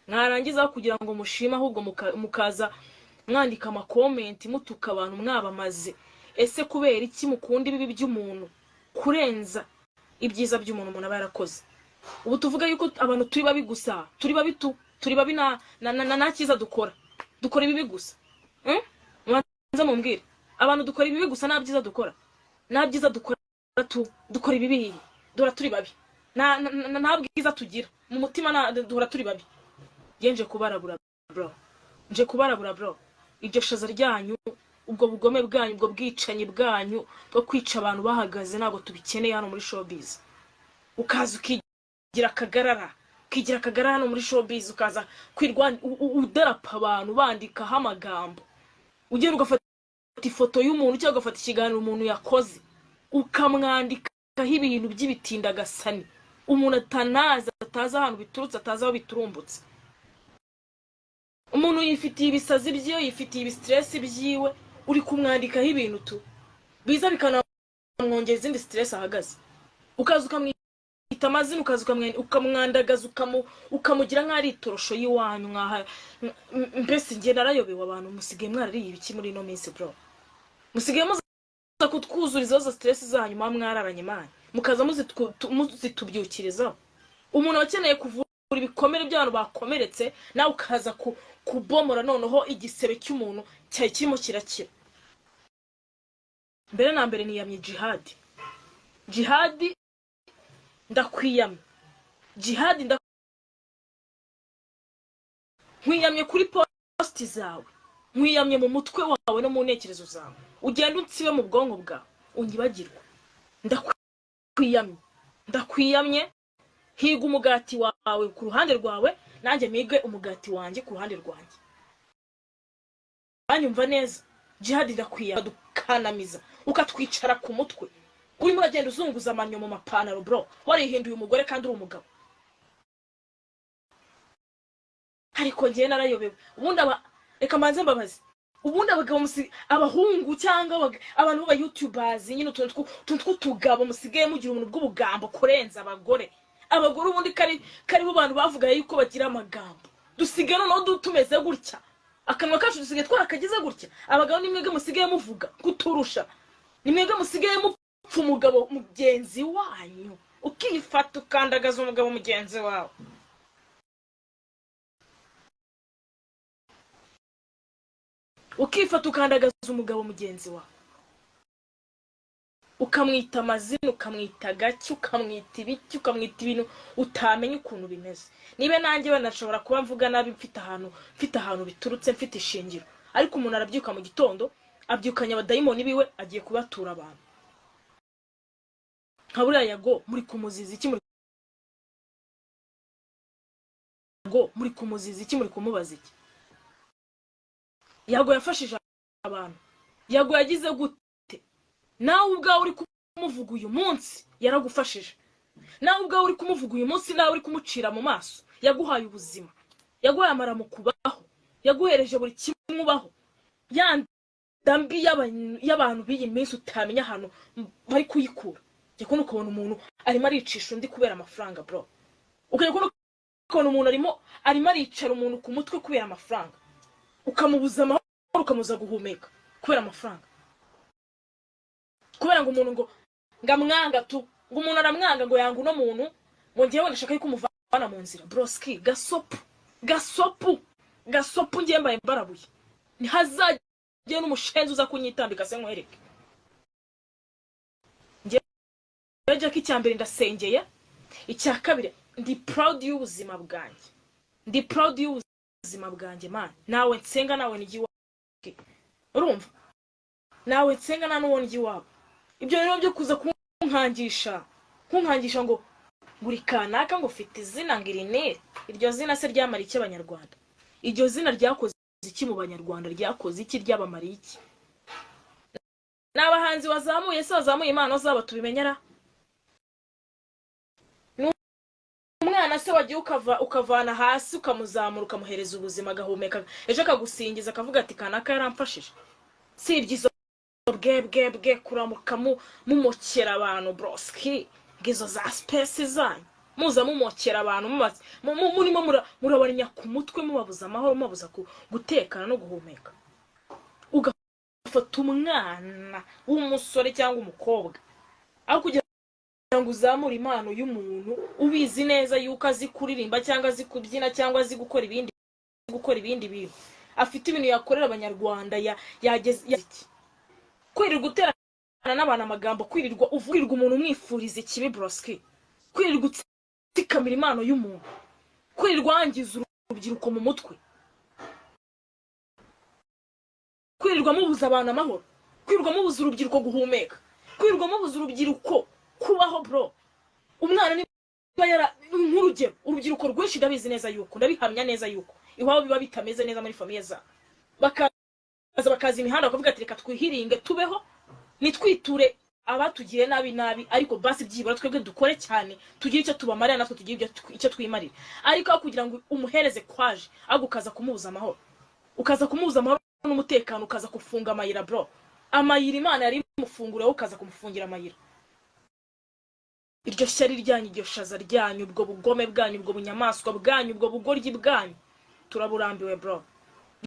Mwarangiza kugira ngo mushime, ahubwo mukaza mwandika amacomments, mutuka abantu mwabamaze. Ese kubera iki mukunda ibibi by'umuntu kurenza ibyiza by'umuntu umuntu aba yarakoze? Ubu tuvuga yuko abantu turi babi gusa, turi babi, turi babi, nta cyiza dukora, dukora ibibi gusa. Mubanze mumbwire, abantu dukora ibibi gusa, nta byiza dukora, nta byiza dukora tu, dukora ibibi, duhora turi babi, nta bwiza tugira mu mutima, duhora turi babi. Njye nje kubarabura, bro, nje kubarabura, bro. Iryo shaza ryanyu, ubwo bugome bwanyu, ubwo bwicanyi bwanyu bwo kwica abantu bahagaze, ntabwo tubikeneye hano muri showbiz. Ukaza ukigira akagarara, ukigira akagarara hano muri showbiz, ukaza kwirwa udarapa abantu, bandikaho amagambo, ugenda ugafata ifoto y'umuntu cyangwa ugafata ikiganiro umuntu yakoze, ukamwandikaho ibintu by'ibitindagasani umuntu atanazi, atazi ahantu biturutse, atazi aho biturumbutse. Umuntu yifitiye ibisazi byiwe, yifitiye ibistress byiwe, uri kumwandikaho ibintu tu biza bikanamwongera izindi stress ahagaze. Ukaza ukamwita amazina, ukaza ukamwandagaza, ukamugira nk'aho ari itorosho y'iwanyu. Nkaha mbese njye narayobewe, abantu musigaye mwarariye ibiki muri ino minsi, bro? Musigaye muza kutwuzurizaho izo stress zanyu muba mwararanye, man, mukaza muzitubyukirizaho. Umuntu aba akeneye kuvura ibikomere by'abantu bakomeretse, nawe ukaza kubomora noneho igisebe cy'umuntu cyari kirimo kirakira. Mbere na mbere niyamye Jihadi. Jihadi, ndakwiyamye. Jihadi, nkwiyamye kuri post zawe, nkwiyamye mu mutwe wawe no mu ntekerezo zawe. Ugenda unsibe mu bwonko bwawe, unyibagirwe. Ndakwiyamye, ndakwiyamye. Higa umugati wawe ku ruhande rwawe, nanjye mpige umugati wanjye ku ruhande rwanjye. Banyumva neza? Jihadi, ndakwiyamye. Dukanamiza ukatwicara ku mutwe, urimo uragenda uzunguza amanyo mu mapantaro, bro, warihinduye umugore kandi uri umugabo. Ariko njyewe narayobewe. Ubundi aba, reka mbanze mbabaze, ubundi abagabo abahungu cyangwa abantu b'aba youtubers nyine, utuntu tw'utugabo, musigaye mugira ubuntu bw'ubugambo kurenza abagore. Abagore ubundi kari bo bantu bavuga yuko bagira amagambo, dusigaye noneho tumeze gutya, akanwa kacu dusigaye twarakagize gutya. Abagabo ni mwebwe musigaye muvuga kuturusha, ni mwebwe musigaye mupfa umugabo mugenzi wanyu, ukifata ukandagaza umugabo mugenzi wawe, ukifata ukandagaza umugabo mugenzi wawe, ukamwita amazina, ukamwita gake, ukamwita ibiki, ukamwita ibintu utamenya ukuntu bimeze. Niba nanjye banashobora kuba mvuga nabi, mfite ahantu biturutse, mfite ishingiro. Ariko umuntu arabyuka mu gitondo, abyukanye abadayimoni biwe, agiye kubatura abantu nka buriya. Yago muri kumuziza iki? Muri ngo muri kumuziza iki? Muri kumubaza iki? Yago yafashije abantu, Yago yagize gute? Nawe ubwawe uri kumuvuga uyu munsi, yaragufashije. Nawe ubwawe uri kumuvuga uyu munsi, nawe uri kumucira mu maso, yaguhaye ubuzima, yaguhaye amaramu kubaho, yaguhereje buri kimwe ubaho. Ya nda mbi y'abantu b'iyi minsi utamenya ahantu bari kuyikura. Ujya kubona ukabona umuntu arimo aricisha undi kubera amafaranga, bro. Ukajya kubona ukabona umuntu arimo aricara umuntu ku mutwe kubera amafaranga, ukamubuza amahoro, ukamubuza guhumeka kubera amafaranga, kubera ngo umuntu ngo amwanga tu, ngo umuntu aramwanga, ngo yanga uno muntu, ngo ngewe ndashaka yuko umuvana mu nzira. Broski, gasopu, gasopu, gasopu. Ngewe mbaye mbarabuye, ntihazagire n'umushenzi uza kunyitambika se nkwereke. Ngewe Jack, icya mbere ndasengeye, icya kabiri ndi proud y'ubuzima bwanjye, ndi proud y'ubuzima bwanjye, man. Nawe nsenga, nawe nijya iwawe, urumva? Nawe nsenga, nta n'uwo njya iwabo. Ibyo rero byo kuza kunkangisha ngo uri kanaka, ngo ufite izina, ngo iri n'iri, iryo zina se ryamara iki Abanyarwanda? Iryo zina ryakoze iki mu Banyarwanda? Ryakoze iki? Ryabamariye iki? Ni abahanzi wazamuye se, wazamuye impano zabo tubimenyera? Ni umwana se wagiye ukavana hasi, ukamuzamura, ukamuhereza ubuzima, agahumeka, ejo akagusingiza akavuga ati kanaka yaramfashije? Si ibyizo bwe bwe bwe kuramuka mumokera abantu, broski, ngizo za space zanyu. Muza mumokera abantu, murimo murabanya ku mutwe, mubabuza amahoro, mubabuza gutekana no guhumeka. Ugafata umwana w'umusore cyangwa umukobwa, aho kugira ngo uzamure impano y'umuntu ubizi neza yuko azi kuririmba cyangwa azi kubyina cyangwa azi gukora ibindi bintu, afite ibintu yakorera Abanyarwanda, yageze kwirirwa uterana n'abantu amagambo, kwirirwa uvurirwa umuntu umwifuriza ikibi, broski, kwirirwa utsikamira impano y'umuntu, kwirirwa wangiza urubyiruko mu mutwe, kwirirwa mubuza abantu amahoro, kwirirwa mubuza urubyiruko guhumeka, kwirirwa mubuza urubyiruko kubaho. Bro, umwana niba yara, nk'urugero, urubyiruko rwinshi, ndabizi neza yuko, ndabihamya neza yuko iwabo biba bitameze neza muri famille zabo, bakaza imihanda bakavuga ati: "Reka twihiringe tubeho, nitwiture abatugiriye nabi nabi, ariko basi byibura twebwe dukore cyane, tugire icyo tubamarira, natwe tugire icyo twimarira." Ariko aho kugira ngo umuhereze kwaje, ahubwo ukaza kumubuza amahoro, ukaza kumubuza amahoro n'umutekano, ukaza gufunga amayira. Bro, amayira Imana yari imufunguriye, wowe ukaza kumufungira amayira. Iryo shyari ryanyu, iryo shaza ryanyu, ubwo bugome bwanyu, ubwo bunyamaswa bwanyu, ubwo bugoryi bwanyu, turaburambiwe, bro.